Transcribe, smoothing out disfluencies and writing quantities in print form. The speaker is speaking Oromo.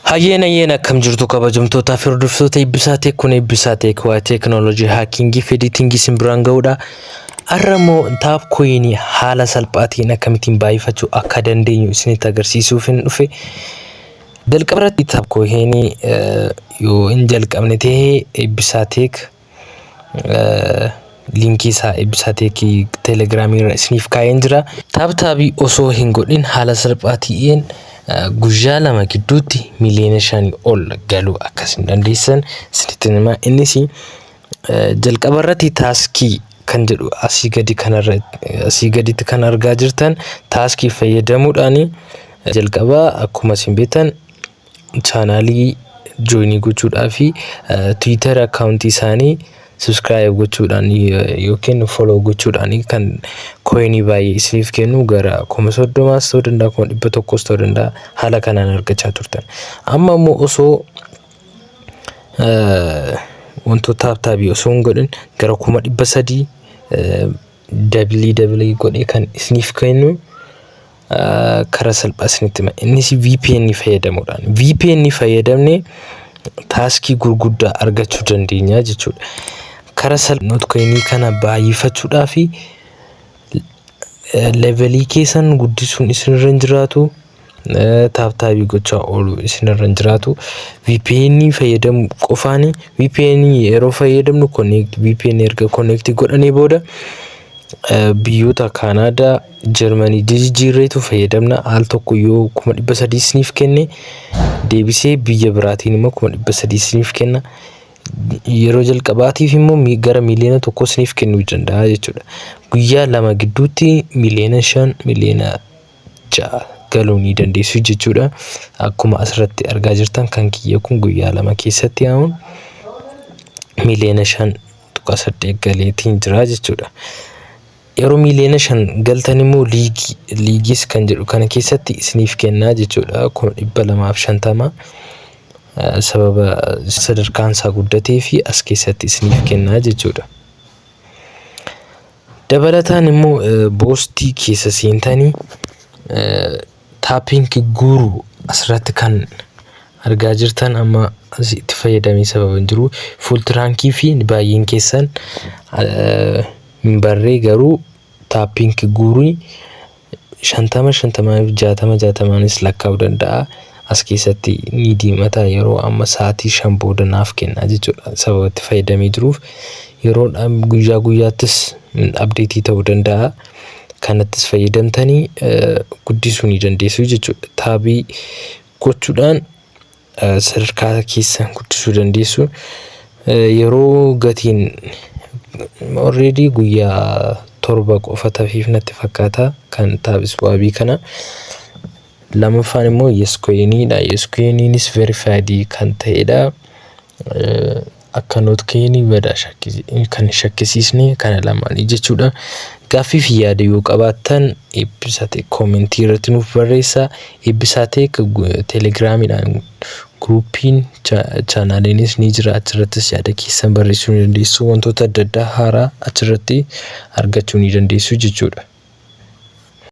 Hayyeen hayyeen, akkam jirtu kabajamtootaa fi hordoftoota Eebbisaa Tech? Kun Eebbisaa Tech, waa'ee teekinooloojii, hackingii fi editingii isin biraan ga'uudha. Har'a immoo Tap coinii haala salphaatiin akkamittiin baay'ifachuu akka dandeenyu isinitti agarsiisuuf hin dhufe. Jalqaba irratti Tap coinii yoo hin jalqabne ta'ee, Eebbisaa Tech linkii isaa Eebbisaa Techii Telegramii irra isiniif kaa'een jira. Tap tapii osoo hin godhin haala salphaa ta'een guyyaa 2 gidduutti 5 miliyoona ol galuu akkas hin dandeessan isinitti hima. Innis jalqaba irratti taskii kan jedhu asii gadi kanarra, asii gaditti kan argaa jirtan, taskii fayyadamuudhaan jalqaba akkuma isin beektan channelii joinii gochuudhaa fi Twitter accountii isaanii subscribe gochuudhaan yookiin follow gochuudhaan kan coinii baay'ee isiniif kennu, gara 30,000s ta'uu danda'a, 100,000s ta'uu danda'a, haala kanaan argachaa turtan. Amma immoo osoo wantoota tap tapii osoo hin godhin gara 300,000 double double godhee kan isiniif kennu karaa salphaa isinitti hima. Innis VPN fayyadamuudhaan. VPN fayyadamnee taskii gurguddaa argachuu dandeenya jechuudha. Karaa salphaa Notcoinii kana baay'ifachuudhaa fi levelii keessan guddisuun isinirra hin jiraatu. Tap tapii gochaa oolu isinirra hin jiraatu. VPN fayyadamu qofaani. VPN yeroo fayyadamnu, connect VPN erga connect godhanii booda, biyyoota Kaanaadaa, Jarmanii jijjiirreetu fayyadamna. Al tokko yoo 300,000 isiniif kenne, deebisee biyya biraatiin immoo 300,000 isiniif kenna. Yeroo jalqabaatiif immoo gara 1 miliyoona isiniif kennuu danda'a jechuudha. Guyyaa 2 gidduutti 5 miliyoona, 6 miliyoona galuu ni dandeessu jechuudha. Akkuma asirratti argaa jirtan, kan kiyya kun guyyaa 2 keessatti haa'uun 5.8 miliyoona galeetiin jira jechuudha. Yeroo 5 miliyoona galtan immoo leagueii, leagueis kan jedhu kana keessatti isiniif kennaa jechuudha. 250,000 sababa sadarkaan isaa guddatee fi as keessatti isiniif kennaa jechuudha. Dabalataan immoo boostii keessa seentanii Tapping Guru asirratti kan argaa jirtan, amma itti fayyadamee sababa hin jiru full trankii fi baay'een keessan hin barree, garuu Tapping Guruu 50 50 fi 60 60nis lakkaa'uu danda'a. As keessatti ni diimata, yeroo amma sa'aatii 5 booda naaf kenna jechuudha. Sababa itti fayyadamee jiruuf yeroo guyyaa guyyaattis updateii ta'uu danda'a. Kanattis fayyadamtanii guddisuu ni dandeessu jechuudha. Tapii gochuudhaan sadarkaa keessan guddisuu dandeessu. Yeroo gatiin already guyyaa 7 qofa tafiif natti fakkaata kan TapSwapii kana. Lamaffaan immoo Yescoiniidha. Yescoiniinis verified kan ta'edha. Akka Notcoinii badaa kan shakkisiisne kana lamaanii jechuudha. Gaaffii fi yaada yoo qabaattan Eebbisaa Tech commentii irratti nuuf barreessaa. Eebbisaa Tech Telegramiidhaan groupiin channeliinis ni jira. Achirrattis yaada keessan barreessuu ni dandeessu. Wantoota adda addaa haaraa achirratti argachuu ni dandeessu jechuudha.